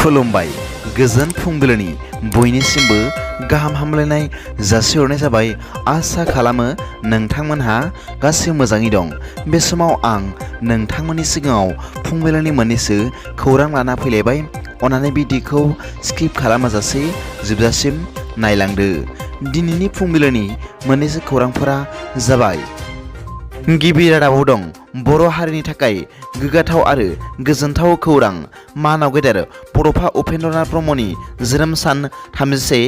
खुलुमबाय गोजोन फुंबिलिनि बयनिसिमबो गाहाम हामलायनाय जासिहरनाय जाबाय। आसा खालामो नोंथांमोनहा गासै मोजाङै दं। बे समाव आं नोंथांमोननि सिगाङाव फुंबिलिनि मोननैसो खौरां लाना फैलायबाय। अन्नानै भिडिअखौ स्किप खालामाजासे जोबजासिम नायलांदो। दिनैनि फुंबिलिनि मोननैसो खौरांफोरा जाबाय। गिबि रादाबाव दं बर' हारिनि थाखाय गोग्गाथाव आरो गोजोनथाव खौरां। मानाव गेदेर बड'फा उपेन्द्रनाथ ब्रह्मनि जोनोम सान 31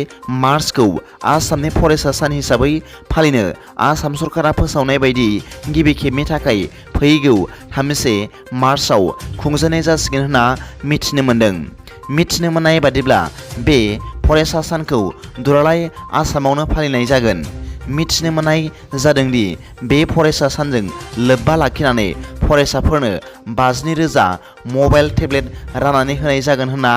मार्चखौ आसामनि फरायसा सान हिसाबै फालिनो आसाम सरकारा फोसावनाय बायदि गिबि खेबनि थाखाय फैगौ 31 मार्चआव खुंजानाय जासिगोन होनना मिथिनो मोन्दों। मिथिनो मोननाय बादिब्ला बे फरायसा सानखौ दुलाराय आसामावनो फालिनाय जागोन। मिथिनो मोननाय जादोंदि बे फरायसा सानजों लोब्बा लाखिनानै फरायसाफोरनो 52,000 मबाइल टेब्लेट राननानै होनाय जागोन होनना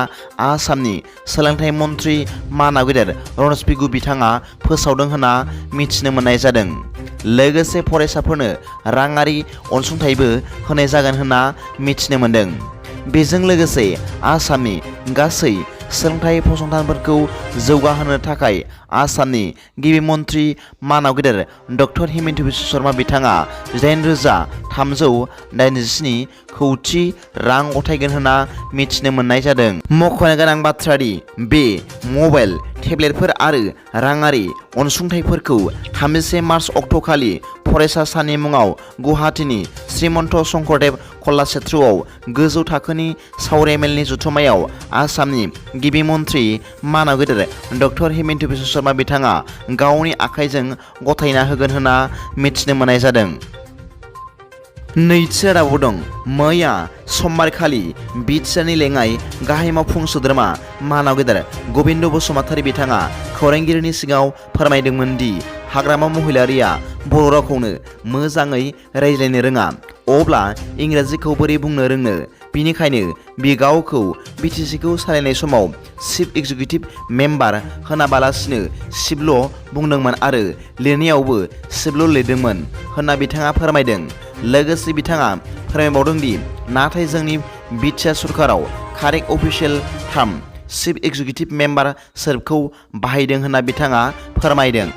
आसामनि सोलोंथाइ मन्थ्रि मानाव गेदेर रनज पेगु बिथाङा फोसावदों होनना मिथिनो मोननाय जादों। लोगोसे फरायसाफोरनो राङारि अनसुंथाइबो होनाय जागोन होनना मिथिनो मोन्दों। बेजों लोगोसे आसामनि गासै सोलोंथाइ फसंथानफोरखौ जौगाहोनो थाखाय आसामनि गिबि मन्थ्रि मानाव गेदेर डक्टर हिमन्त बिश्व शर्मा बिथाङा 8,387 कौटि रां गथायगोन होनना मिथिनो मोननाय जादों। मख'नो गोनां बाथ्रा दि बे मबाइल टेब्लेटफोर आरो राङारि अनसुंथाइफोरखौ 31 मार्च अक्ट'खालि फरायसा साननि मुङाव गुवाहाटीनि श्रीमन्त शंकरदेव कलाक्षेत्रआव गोजौ थाखोनि सावराय मेलनि जथुम्मायाव आसामनि गिबि मन्थ्रि मानाव गेदेर डक्टर हिमन्त बिश्व शर्मा बिथाङा गावनि आखाइजों गथायना होगोन होनना मिथिनो मोननाय जादों। नैथि रादाबाव दं मैया समबारखालि बिटिआरनि लेङाइ गाहाय मावफुं सोद्रोमा मानाव गेदेर गबिन्द बसुमतारी बिथाङा खौरांगिरिनि सिगाङाव फोरमायदोंमोन दि हाग्रामा महिलारिया बर' रावखौनो मोजाङै रायज्लायनो रोङा, अब्ला इंराजिखौ बोरै बुंनो रोंनो? बिनिखायनो बि गावखौ बिटिसिखौ सालायनाय समाव चिफ एक्जिकिउटिभ मेम्बार होनाबालासिनो चिफल' बुंदोंमोन आरो लिरनायावबो चिफल' लिरदोंमोन होनना बिथाङा फोरमायदों। लोगोसे बिथाङा फोरमायबावदों दि नाथाय जोंनि बिटिआर सरकाराव correct official term chief executive member सोदोबखौ बाहायदों होनना बिथाङा फोरमायदों।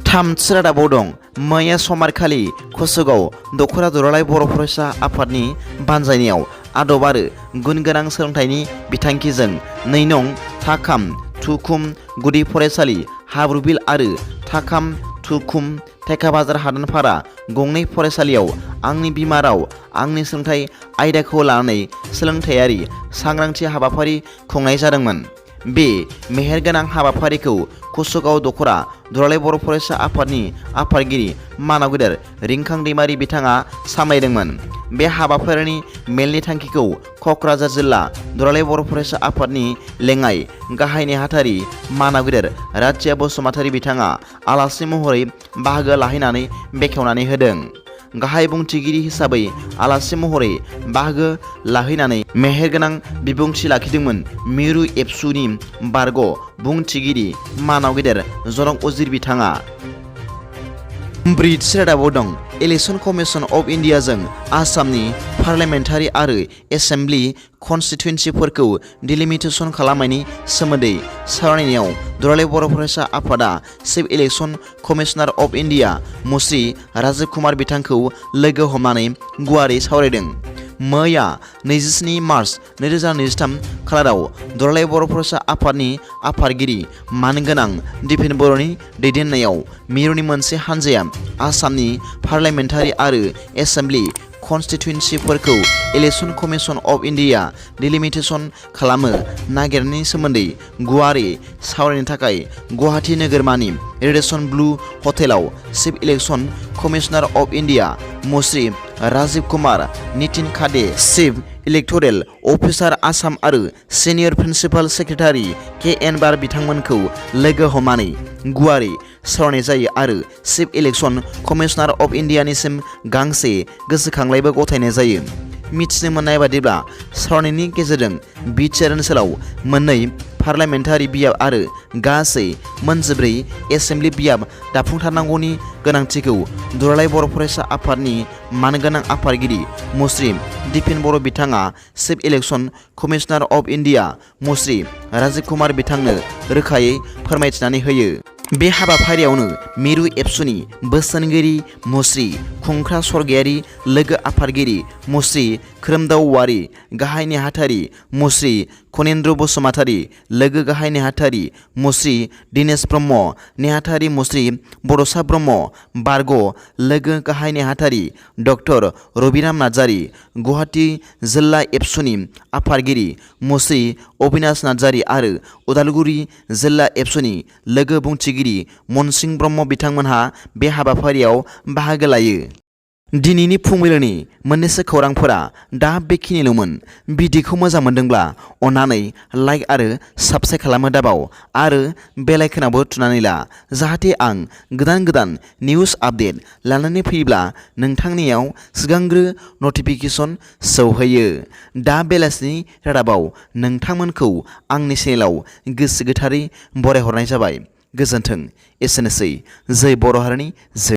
थामथि रादाबाव दं मैया समबारखालि कसुगाव दख'रा दुलाराय बर' फरायसा आफादनि बानजायनायाव आदब आरो गुन गोनां सोलोंथाइनि बिथांखिजों 2 नं थाखाम थुखुम गुदि फरायसालि हाब्रुबिल आरो थाखाम थुखुम थेकाबाजार हादानपारा गंनै फरायसालियाव आंनि बिमा राव आंनि सोलोंथाइ आयदाखौ लानानै सोलोंथायारि सांग्रांथि हाबाफारि खुंनाय जादोंमोन। बे मेहेरगोनां हाबाफारिखौ कसुगाव दख'रा दुलाराय बर' फरायसा आफादनि आफादगिरि मानाव गेदेर रिंखां दैमारि बिथाङा सामलायदोंमोन। बे हाबाफारिनि मेलनि थांखिखौ क'क्राझार जिल्ला दुलाराय बर' फरायसा आफादनि लेङाइ गाहाय नेहाथारि मानाव गेदेर राजिया बसुमतारी बिथाङा आलासि महरै बाहागो लाहैनानै बेखेवनानै होदों। गाहाय बुंथिगिरि हिसाबै आलासि महरै बाहागो लाहैनानै मेहेरगोनां बिबुंथि लाखिदोंमोन मिरु एबसुनि बारग' बुंथिगिरि मानाव गेदेर जनक उजिर बिथाङा। ब्रैथि रादाबाव दं इलेक्शन कमिशन अफ इन्डियाजों आसामनि पार्लियामेन्टारि आरो एसेम्ब्लि कनस्टिटुयेन्सिफोरखौ डिलिमिटेसन खालामनायनि सोमोन्दै सावरायनायाव दुलाराय बर' फरायसा आफादा chief election commissioner of India मुस्रि राजीव कुमार बिथांखौ लोगो हमनानै गुवारै सावरायदों। मैया 27 मार्च 2023 खालाराव दुलाराय बर' फरायसा आफादनि आफादगिरि मानगोनां दिपेन बर'नि दैदेननायाव मिरुनि मोनसे हान्जाया आसामनि पार्लियामेन्टारि आरो एसेम्ब्लि कनस्टिटुयेन्सिफोरखौ election commission of India delimitation खालामनो नागिरनायनि सोमोन्दै गुवारै सावरायनो थाखाय गुवाहाटी नोगोरमानि रेडिसन ब्लु हटेलाव chief election commissioner of India मुस्रि राजीव कुमार, नितिन खादे, चिफ इलेक्टरेल अफिसार आसाम आरो सिनियर प्रिन्सिपाल सेक्रेटारि के.एन. बार बिथांमोनखौ लोगो हमनानै गुवारै सावरायनाय जायो आरो चिफ इलेक्शन कमिशनार अफ इन्डियानिसिम गांसे गोसोखांलाइबो गथायनाय जायो। मिथिनो मोननाय बादिब्ला सावरायनायनि गेजेरजों बिटिआर ओनसोलाव मोननै पार्लियामेन्टारि बियाब आरो गासै मोनजिब्रै एसेम्ब्लि बियाब दाफुंथारनांगौनि गोनांथिखौ दुलाराय बर' फरायसा आफादनि मानगोनां आफादगिरि मुस्रि दिपेन बर' बिथाङा chief election commissioner of India मुस्रि राजीव कुमार बिथांनो रोखायै फोरमायथिनानै होयो। बे हाबाफारियावनो मिरु एबसुनि बोसोनगिरि मुस्रि खुंख्रा सरगयारि, लोगो आफादगिरि मुस्रि खोरोमदाव औवारि, गाहाय नेहाथारि मुस्रि खनेन्द्र बसुमतारि, लोगो गाहाय नेहाथारि मुस्रि दिनेश ब्रह्म, नेहाथारि मुस्रि बड'सा ब्रह्म बारग', लोगो गाहाय नेहाथारि डक्टर रबिराम नार्जारि, गुवाहाटी जिल्ला एबसुनि आफादगिरि मुस्रि अबिनाश नार्जारि आरो उदालगुरि जिल्ला एबसुनि लोगो बुंथिगिरि मनसिं ब्रह्म बिथांमोनहा बे हाबाफारियाव बाहागो लायो। दिनैनि फुंबिलिनि मोननैसो खौरांफोरा दा बेखिनिल'मोन। भिडिअखौ मोजां मोनदोंब्ला अन्नानै लाइक आरो साबस्क्राइब खालामनो दाबाव आरो बेल आइकनावबो थुनानै ला, जाहाथे आं गोदान निउज आपडेट लानानै फैयोब्ला नोंथांनियाव सिगांग्रो नटिफिकेसन सौहैयो। दा बेलासिनि रादाबाव नोंथांमोनखौ आंनि चेनेलाव गोसो गोथारै बरायहरनाय जाबाय। गोजोन्थों। एसेनोसै। जै बर' हारिनि जै